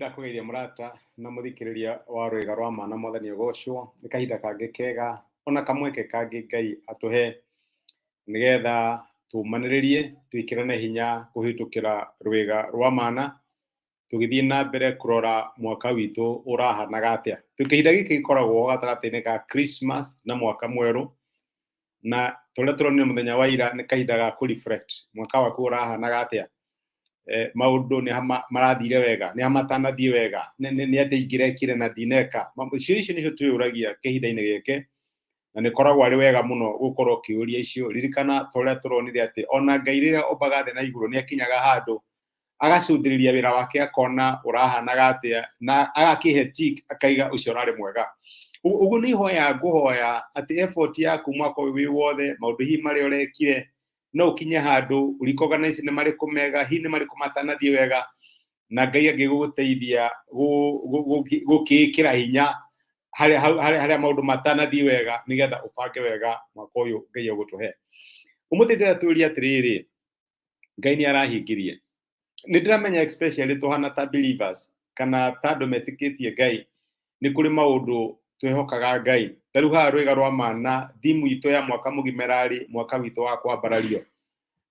Nĩndakũgeithia mũrata na mũthikĩrĩria wa rwĩga rwa ma na Mwathani agocwo. Nĩ kahinda kangĩ kega ona kamweke kangĩ Ngai atũhe nĩgetha tũmanĩrĩrie, twĩkĩrane hinya kũhĩtũkĩra rwĩga rwa mana, tũgĩthiĩ na mbere kũrora mwaka witũ ũrahanaga atĩa. Kahinda gĩkĩ gĩkoragwo gatagatĩ-inĩ ka Christmas na mwaka mwerũ, na tũrĩa tũronire mũthenya wa ira nĩ kahinda ga kũ reflect mwaka waku ũrahanaga atĩa. Maũndũ nĩ marathire wega, nĩ matanathiĩ wega, nĩ atĩa ingĩrekire na ndineka. Ciũria icio nĩcio twĩyũragia kĩhinda-inĩ gĩkĩ, na nĩ koragwo arĩ wega mũno gũkorwo ũkĩũria icio. Ririkana ta ũrĩa tũronire atĩ ona Ngai rĩrĩa ombaga thĩ na igũrũ nĩ akinyaga handũ agacũthĩrĩria wĩra wake akona ũrahanaga atĩa, na agakĩhe tick, akaiga ũcio ũrarĩ mwega. Ũguo nĩ ihoya ngũhoya atĩ effort yaku mwaka ũyũ wĩ wothe, maũndũ hihi marĩa ũrekire, no ũkinye handũ recognize nĩ marĩkũ mega, hihi nĩ marĩkũ matanathiĩ wega, na Ngai angĩgũgũteithia gũkĩĩkĩra hinya harĩa maũndũ matanathiĩ wega, nĩgetha ũbange wega mwaka ũyũ Ngai egũtũhe. Ũmũthĩ ndĩratũria atĩrĩrĩ, Ngai nĩ arahingirie. Nĩ ndĩramenya especially tũhana ta believers kana ta andũ metĩkĩtie Ngai, nĩ kũrĩ maũndũ twĩhokaga Ngai. Ta rĩu haha rwĩga rwa mana, theme itũ ya mwaka mũgima ĩrarĩ mwaka witũ wa kwambarario.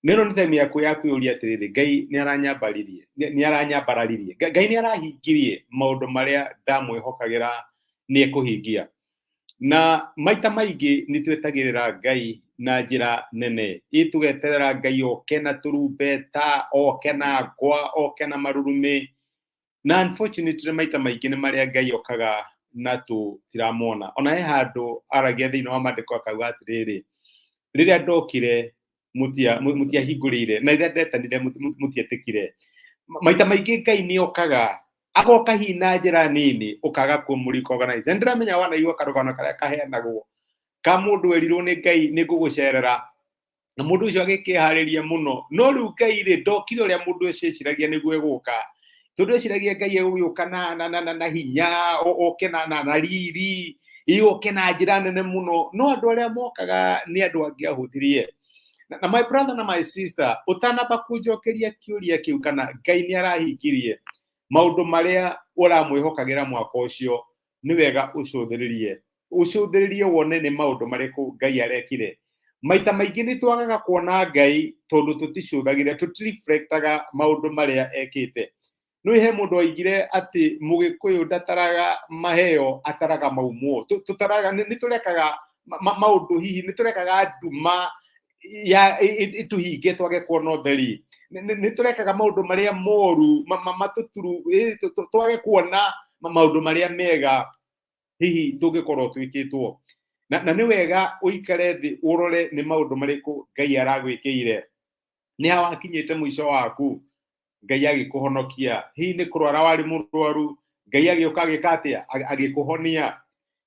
Nĩ ĩno nĩ time yaku ya kwĩyũria atĩrĩrĩ, Ngai nĩ aranyambaririe, nĩ aranyambararirie, Ngai nĩ arahingirie maũndũ marĩa ndamwĩhokagĩra nĩ ekũhingia. Na maita maingĩ nĩ twetagĩrĩra Ngai na njĩra nene, ĩ tũgeterera Ngai oke na tũrumbeta, oke na ngwa, oke na marurumĩ, na unfortunately maita maingĩ nĩ marĩa Ngai okaga na tũtiramwona. Ona he handũ aragia thĩinĩ wa maandĩko akauga atĩrĩrĩ, rĩrĩa ndokire mũtiahingũrĩire, na rĩrĩa ndetanire mũtietĩkire. Maita maingĩ Ngai nĩ okaga, agoka hihi na njĩra nini, ũkaga kũmũ-recognize. Na nĩndĩramenya wanaigua karũgano karĩa kaheanagwo ka mũndũ werirwo nĩ Ngai nĩ ngũgũcerera, na mũndũ ũcio agĩkĩharĩria mũno, no rĩu Ngai rĩ ndokire ũrĩa mũndũ ũcio eciragia nĩguo egũka, tondũ eciragia Ngai egũgĩũka na hinya, oke na riri, ĩ oke na njĩra nene mũno, no andũ arĩa mokaga nĩ andũ angĩahũthirie. Na my brother na my sister, ũtanamba kũnjokeria kĩũria kĩu kana Ngai nĩ arahingirie maũndũ marĩa ũramwĩhokagĩra mwaka ũcio, nĩ wega ũcũthĩrĩrie, ũcũthĩrĩrie wone nĩ maũndũ marĩkũ Ngai arekire. Maita maingĩ nĩ twagaga kuona Ngai tondũ tũticũthagĩrĩria, tũtireflectaga maũndũ marĩa ekĩte. Nĩ he mũndũ oigire atĩ Mũgĩkũyũ ndataraga maheo, ataraga maumwo. Tũtaraga, nĩ tũrekaga maũndũ, hihi nĩ tũrekaga nduma ya ĩtũhinge twage kuona ũtheri. Nĩ tũrekaga maũndũ marĩa moru matũturu, twage kuona maũndũ marĩa mega hihi tũngĩkorwo twĩkĩtwo. Na nĩ wega ũikare thĩ ũrore nĩ maũndũ marĩkũ Ngai aragwĩkĩire, nĩ ha wakinyĩte mũico waku Ngai agĩkũhonokia. Hihi nĩ kũrwara warĩ mũrwaru, Ngai agĩũka agĩka atĩa? Agĩkũhonia.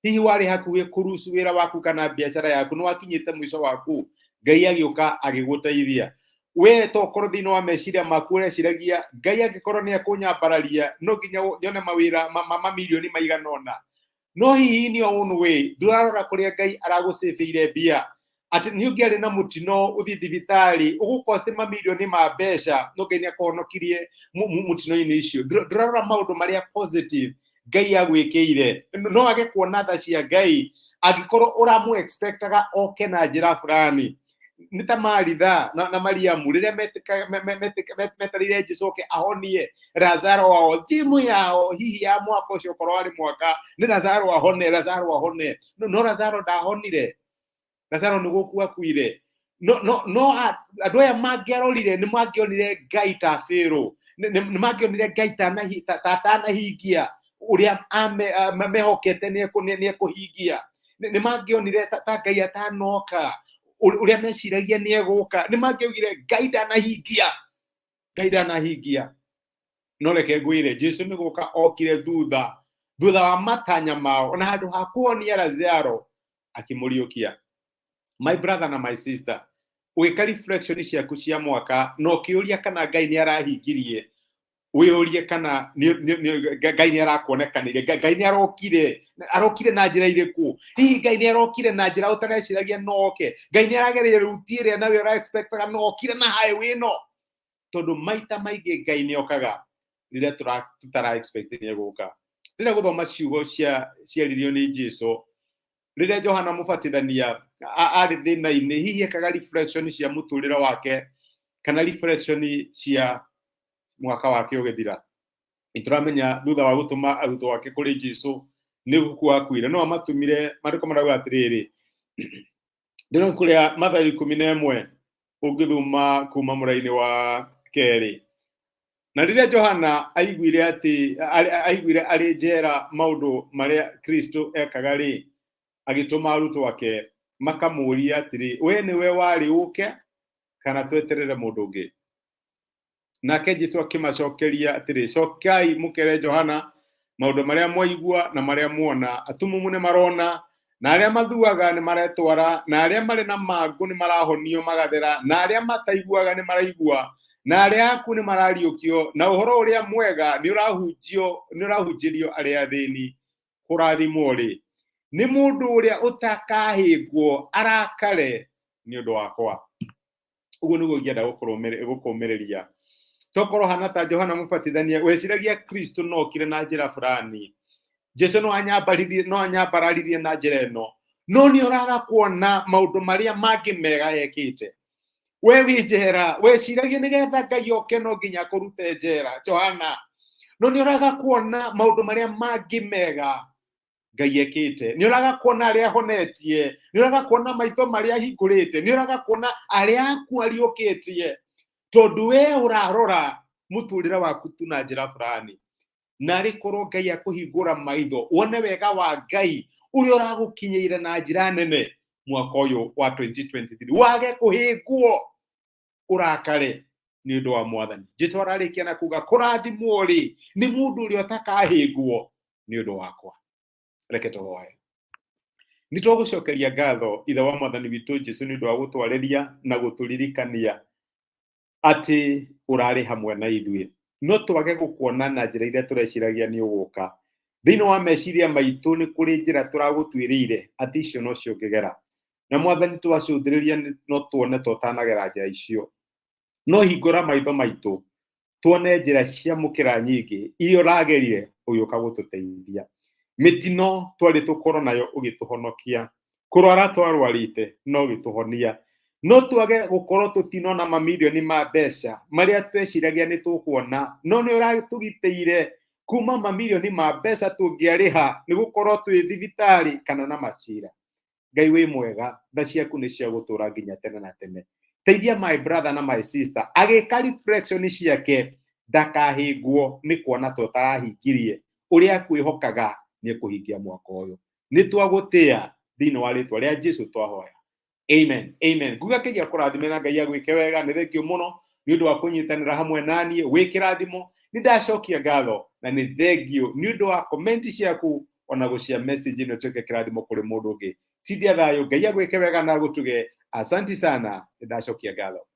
Hihi warĩ hakuhĩ kũrucu wĩra waku kana biacara yaku, nĩ wakinyĩte mũico waku, Ngai agĩũka agĩgũteithia. We tokorwo thĩinĩ wa meciria maku ũreciragia Ngai angĩkorwo nĩ ekũnyambararia no nginya nyone mawĩra mamirioni maigana ũna, no hihi in your own way ndũrarora kũrĩa Ngai aragũcĩbĩire mbia, atĩ nĩ ũngĩarĩ na mũtino ũthiĩ thibitarĩ ũgũkosti mamirioni ma mbeca, no Ngai nĩ akũhonokirie mũtino-inĩ ũcio. Ndũrarora maũndũ marĩa positive Ngai agwĩkĩire. No age kuona tha cia Ngai angĩkorwo ũramũ expectaga oke na njĩra fulani. Nĩ ta Maritha na Mariamu rĩrĩa metereire Jesu oke ahonie Lazaro wao, thimu yao hihi ya mwaka ũcio okorwo warĩ mwaka nĩ Lazaro ahone, Lazaro ahone, no Lazaro ndahonire. Lazaro nĩ gũkua akuire. No andũ aya mangĩarorire nĩ mangĩonire Ngai ta bĩrũ, nĩ mangĩonire Ngai ta atanahingia ũrĩa mehokete nĩ ekũhingia. Nĩ mangĩonire ta Ngai atanoka ũrĩa meciragia nĩ egũka. Nĩ mangĩaugire Ngai ndanahingia, Ngai ndanahingia. No reke ngwĩre, Jesu nĩ gũka okire thutha wa matanya mao, ona handũ ha kũhonia Lazaro akĩmũriũkia. My brother na my sister, ũgĩka reflection ciaku cia mwaka na ũkĩũria kana Ngai nĩ arahingirie, wĩyũrie kana Ngai nĩ arakuonekanire, Ngai nĩ arokire, arokire na njĩra irĩkũ? Hihi Ngai nĩ arokire na njĩra ũtareciragia no oke? Ngai nĩ aragereire ruti ĩrĩa nawe ũra expectaga no okire na highway ĩno? Tondũ maita maingĩ Ngai nĩ okaga Rĩrĩa tũtara expect nĩ egũka. Ndĩrenda gũthoma ciugo cia ciaririo nĩ Jesu rĩrĩa Johana Mũbatithania arĩ thĩna-inĩ, hihi ekaga reflection cia mũtũrĩre wake kana reflection cia mwaka wake ũgĩthira. Nĩtũramenya thutha wa gũtũma arutwo ake kũrĩ Jesu nĩ gũkua akuire, no amatũmire. Maandĩko marauga atĩrĩrĩ, ndĩrona kũrĩa Mathayo 11, ũngĩthoma kuma mũraini wa kerĩ: "Na rĩrĩa Johana aiguire atĩ aiguire arĩ njera maũndũ marĩa Kristo ekaga rĩ, agĩtũma arutwo ake makamũũrie atĩrĩ, 'We nĩwe warĩ ũke, kana tweterere mũndũ ũngĩ?' Nake Jesu akĩmacokeria atĩrĩ, 'Cokai mũkere Johana maũndũ marĩa mwaigua na marĩa muona: atumumu nĩ marona, na arĩa mathuaga nĩ maretwara, na arĩa marĩ na mangũ nĩ marahonio magathera, na arĩa mataiguaga nĩ maraigua, na arĩa akuũ nĩ marariũkio, na ũhoro ũrĩa mwega nĩ ũrahunjio nĩ ũrahunjĩrio arĩa athĩni. Kũrathimwo rĩ, nĩ mũndũ ũrĩa ũtakahĩngwo arakare nĩ ũndũ wakwa.'" Ũguo nĩguo ingĩenda gũkũmĩrĩria. Tokorwo hana ta Johana Mũbatithania, weciragia Kristo no okire na njĩra fulani, Jesu no anyambaririe, no anyambararirie na njĩra ĩno, no nĩ ũraga kuona maũndũ marĩa mangĩ mega ekĩte. We wĩ njera, weciragia nĩgetha Ngai oke no nginya akũrute njera, Johana, no nĩ ũraga kuona maũndũ marĩa mangĩ mega Ngai ekĩte. Nĩ ũraga kuona arĩa ahonetie, nĩ ũraga kuona maitho marĩa ahingũrĩte, nĩ ũraga kuona arĩa akuũ ariũkĩtie, tondũ we ũrarora mũtũrĩre waku tu na njĩra fulani. Narĩ korwo Ngai akũhingũra maitho wone wega wa Ngai ũrĩa ũragũkinyĩire na njĩra nene mwaka ũyũ wa 2023, wage kũhĩngwo ũrakare nĩ ũndũ wa Mwathani. Jesu ararĩkia na kuga, "Kũrathimwo rĩ, nĩ mũndũ ũrĩa ũtakahĩngwo nĩ ũndũ wakwa." Reke tũhoe. Nĩ twagũcokeria ngatho, Ithe wa Mwathani witũ Jesu, nĩ ũndũ wa gũtwarĩria na gũtũririkania atĩ ũrarĩ hamwe na ithuĩ, no twage gũkuona na njĩra iria tũreciragia nĩ ũgũka. Thĩinĩ wa meciria maitũ nĩ kũrĩ njĩra tũragũtuĩrĩire atĩ icio nocio ũngĩgera, na Mwathani, twacũthĩrĩria no tuone ta ũtanagera njĩra icio. No hingũra maitho maitũ tuone njĩra cia mũkĩra nyingĩ iria ũragerire ũgĩũka gũtũteithia. Mĩtino twarĩ tũkorwo nayo, ũgĩtũhonokia. Kũrwara twarwarĩte, no ũgĩtũhonia. No twage gũkorwo tũtinona mamirioni ma mbeca marĩa tweciragia nĩ tũkuona, no nĩ ũratũgitĩire kuma mamirioni ma mbeca tũngĩarĩha nĩ gũkorwo twĩ thibitarĩ kana na macira. Ngai wĩ mwega, tha ciaku nĩ cia gũtũra nginya tene na tene. Teithia my brother na my sister agĩka reflection ciake, ndakahĩngwo nĩ kuona ta ũtarahingirie ũrĩa akwĩhokaga nĩ ekũhingia mwaka ũyũ. Nĩ twagũtĩa, thĩinĩ wa rĩtwa rĩa Jesu twahoya, amen, amen. Nguga kĩgia kũrathime na Ngai agwĩke wega. Nĩ thengio mũno nĩ ũndũ wa kũnyitanĩra hamwe naniĩ. Wĩ kĩrathimo, nĩ ndacokia ngatho na nĩ thengio nĩ ũndũ wa comment ciaku ona gũcia message ĩno ĩtuĩke kĩrathimo kũrĩ mũndũ ũngĩ. Tindia thayũ, Ngai agwĩke wega na agũtuge. Asanti sana, nĩ ndacokia ngatho.